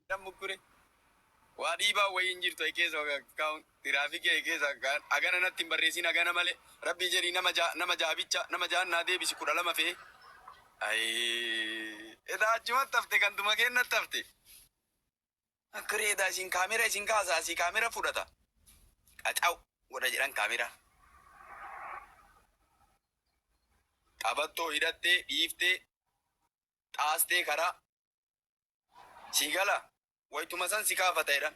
Jedhan mukkure. Waa dhiibaa wayii hin jirtu keessa tiraafikii keessa hagana natti hin barreessin hagana malee rabbii jedhii nama ja'a nama ja'a bicha nama ja'an naa deebisi 12 fe'ee. Ayii edaa achumatti hafte ganduma keennatti hafte. Akkaree edaa isin kaamera isin kaasa asii kaamera fudhata. Qacaw godha jedhan kaamera. Qabattoo hidhattee dhiiftee xaastee karaa Sii gala? Waytuma san si kaafata jedhan.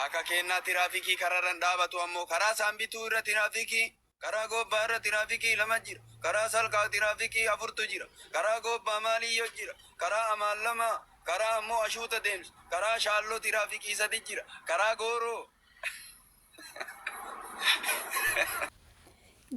Akka keennaa tiraafikii kararra hin dhaabatu ammoo karaa Saambituu irra tiraafikii, karaa Goobbaa irra tiraafikii lama jira, karaa Salkaa tiraafikii afurtu jira, karaa Goobbaa Maaliyyoo jira, karaa Amaan lama, karaa ammoo Ashuuta deemsu, karaa Shaalloo tiraafikii sadi jira, karaa Gooroo.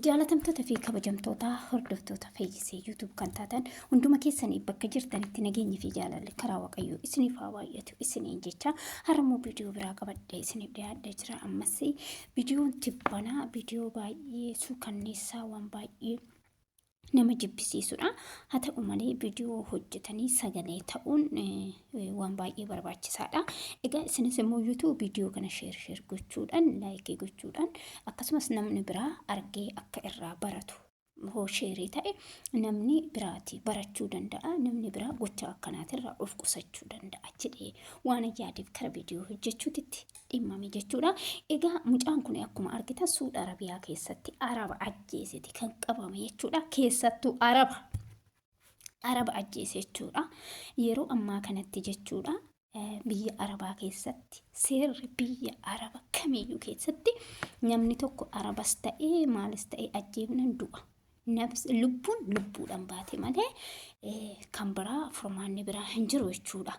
Jaalatamtoota fi kabajamtoota hordoftoota Fayyisee YouTube kan taatan hunduma keessanii bakka jirtanitti nageenyi fi jaalalli karaa Waaqayyoo isiniif haa baay'atu isiniin jecha har'ammoo viidiyoo biraa qabadhee isiniif dhiyaadhee jira. Ammas viidiyoon tibbanaa viidiyoo baay'ee suukanneessaa waan baay'ee nama jibbisiisudha. Haa ta'u malee viidiyoo hojjetanii sagalee ta'uun waan baay'ee barbaachisaadha. Egaa isinis immoo YouTube viidiyoo kana sheer sheer gochuudhaan laayikii gochuudhaan akkasumas namni biraa argee akka irraa baratu hoo sheerii ta'e namni biraati barachuu danda'a namni biraa gocha akkanaatirraa of qusachuu danda'a jedhee waan yaadeef kara viidiyoo hojjechuutitti dhimmame jechuudha. Egaa mucaan kun akkuma argitan Suud Arabiyaa keessatti Araba ajjeeseti kan qabame jechuudha. Keessattuu Araba. Araba ajjeese jechuudha. Yeroo ammaa kanatti jechuudha. Biyya Arabaa keessatti seerri biyya Araba kamiyyuu keessatti namni tokko Arabas ta'ee maalis ta'ee ajjeefnan du'a. Nabs, lubbuun lubbuudhaan baate malee kan biraa furmaanni biraa hin jiru jechuudha.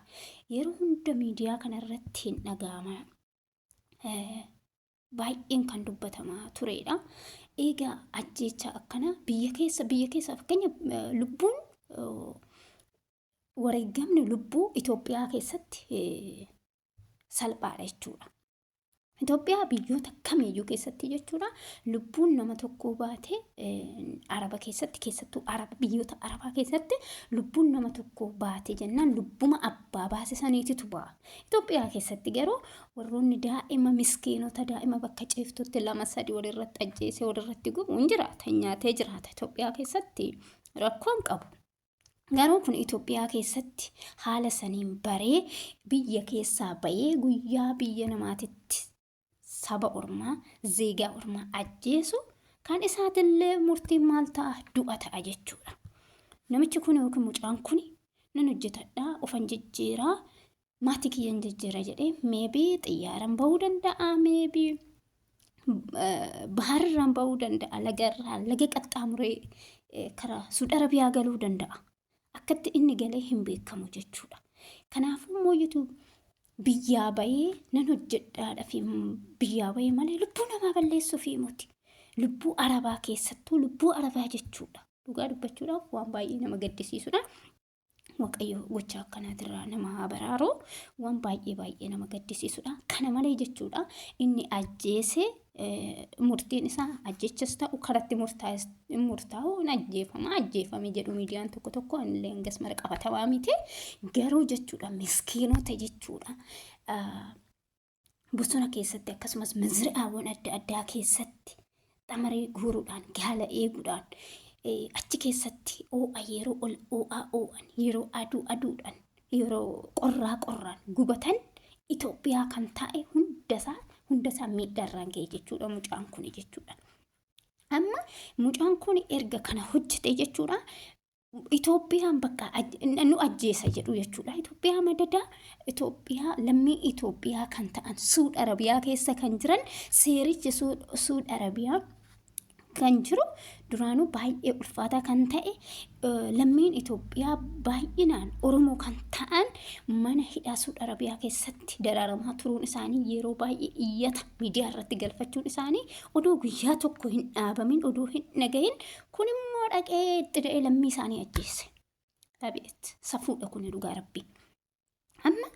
Yeroo hunda miidiyaa kana irratti hin dhaga'ama. Baay'een kan dubbatamaa turedha. Egaa ajjeechaa akkanaa biyya keessa fakkeenya lubbuun wareegamni lubbuu Itoophiyaa keessatti salphaadha jechuudha. Itoophiyaa biyyoota kamiyyuu keessatti jechuudha lubbuun nama tokkoo baate Araba keessatti keessattuu Araba biyyoota Arabaa keessatti lubbuun nama tokkoo baate jennaan lubbuma abbaa baase saniititu ba'a. Itoophiyaa keessatti garuu warroonni daa'ima miskiinota daa'ima bakka ciiftutti lama sadi walirratti ajjeesee walirratti gubu hin jiraata nyaatee jiraata Itoophiyaa keessatti rakkoon qabu. Garuu kun Itoophiyaa keessatti haala saniin baree biyya keessaa ba'ee guyyaa biyya namaatitti saba ormaa, zeegaa ormaa ajjeesu kan isaatillee murtiin maal ta'a du'a ta'a jechuudha. Namichi kun yookiin mucaan kun nan hojjetadhaa ofan jijjiiraa maatii kiyyan jijjiira jedhee meebii xiyyaaran ba'uu danda'a meebii baharirraan ba'uu danda'a lagarraa laga qaxxaamuree karaa Suud Arabiyaa galuu danda'a. Akkatti inni galee hin beekamu jechuudha. Kanaafuu immoo biyyaa bahee nan hojjedhaadha fi biyyaa bahee malee lubbuu namaa balleessuu fi miti. Lubbuu Arabaa keessattuu lubbuu Arabaa jechuudha. Dhugaa dubbachuudhaaf waan baay'ee nama gaddisiisudha. Waaqayyo gocha akkanaatirraa nama haa baraaru. Waan baay'ee baay'ee nama gaddisiisudha. Kana malee jechuudha inni ajjeese murtiin isaa ajjechas ta'u karatti murtaa'u hin ajjeefama ajjeefame jedhu miidiyaan tokko tokko illee hangas mara qabatamaa miti. Garuu jechuudha miskiinota jechuudha. Bosona keessatti akkasumas mazri'aawwan adda addaa keessatti xamaree guuruudhaan gaala eeguudhaan achi keessatti oo'a yeroo ol oo'aa oo'an yeroo aduu aduudhaan yeroo qorraa qorraan gubatan Itoophiyaa kan taa'e hundasaa hundasaa miidhaa irraan ga'e jechuudha mucaan kun jechuudha. Amma mucaan kun erga kana hojjete jechuudha Itoophiyaan bakka nu ajjeesa jedhu jechuudha. Itoophiyaa madadaa Itoophiyaa lammii Itoophiyaa kan ta'an Suud Arabiyaa keessa kan jiran seerichi Suud Arabiyaa kan jiru duraanuu baay'ee ulfaataa kan ta'e lammiin Itoophiyaa baay'inaan Oromoo kan ta'an mana hidhaa Suud Arabiyaa keessatti dararamaa turuun isaanii yeroo baay'ee iyyata miidiyaa irratti galfachuun isaanii odoo guyyaa tokko hin dhaabamin odoo hin dhagahin Kun immoo dhaqee itti da'ee lammii isaanii ajjeese. Abeet safuudha kun dhugaa rabbii. Amma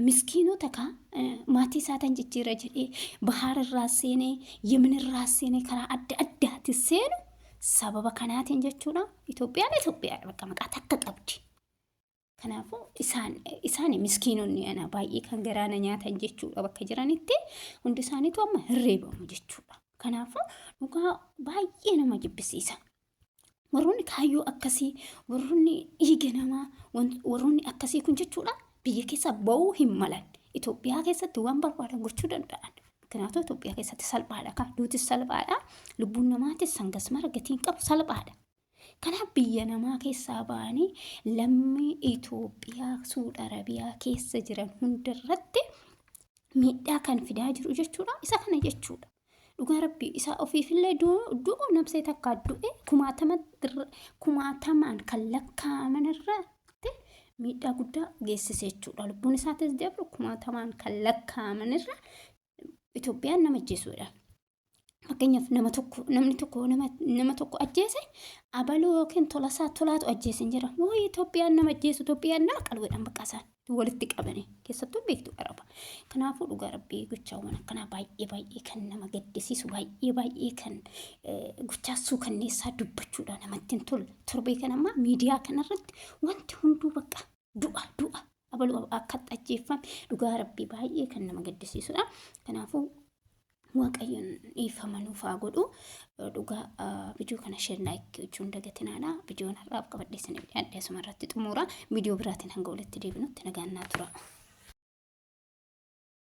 miskiinota kaa maatii isaatan jijjiira jedhee bahaar irraa seenee yemen irraa seenee karaa adda addaatti seenu sababa kanaatiin jechuudha. Itoophiyaan Itoophiyaa bakka maqaa takka qabdi. Kanaafuu isaan isaan miskiinonni ana baay'ee kan garaana nyaatan jechuudha bakka jiranitti hundi isaaniitu amma hin reebamu jechuudha. Kanaafuu dhugaa baay'ee nama jibbisiisa. Warroonni kaayyoo akkasii, warroonni dhiiga namaa, warroonni akkasii kun jechuudha biyya keessa ba'uu hin malan. Itoophiyaa keessatti waan barbaadan gochuu danda'an. Kanaafuu Itoophiyaa keessatti salphaadha. Kan duutis salphaadha. Lubbuun namaatis sangas mara gatiin qabu salphaadha. Kanaaf biyya namaa keessaa ba'anii lammii Itoophiyaa Suud Arabiyaa keessa jiran hundarratti miidhaa kan fidaa jiru jechuudha. Isa kana jechuudha. Dhugaa rabbii isaa ofiifillee du'u nabsee takkaa du'e kumaatamaan kan lakkaa'aman irratti miidhaa guddaa geessise jechuudha. Lubbuun isaatis dabru kumaatamaan kan lakkaa'aman irra Itoophiyaan nama ajjeesuudha. Fakkeenyaaf nama tokko namni tokko nama nama tokko ajjeese abaluu yookiin tolasaa tolaatu ajjeese hin jedhamu. Wayii Itoophiyaan nama ajjeesu Itoophiyaan nama qalweedhaan bakka isaan walitti qabanii keessattuu beektu araba. Kanaafuu dhugaa rabbii gochaawwan akkanaa baay'ee baay'ee kan nama gaddisiisu baay'ee baay'ee kan gochaa suukanneessaa dubbachuudha namatti hin tolle. Torbee kana ammaa miidiyaa kanarratti wanti hunduu bakka du'a du'a abaluu akkatti ajjeeffame dhugaa rabbii baay'ee kan nama gaddisiisudha. Kanaafuu Waaqayyoon dhiifama nuuf haa godhu. Dhugaa viidiyoo kana share like gochuun dagatinaadha. Viidiyoon har'aaf qabadhee isiniif dhiyaadhe asuma irratti xumura. Viidiyoo biraatiin hanga walitti deebinutti nagaan naa tura.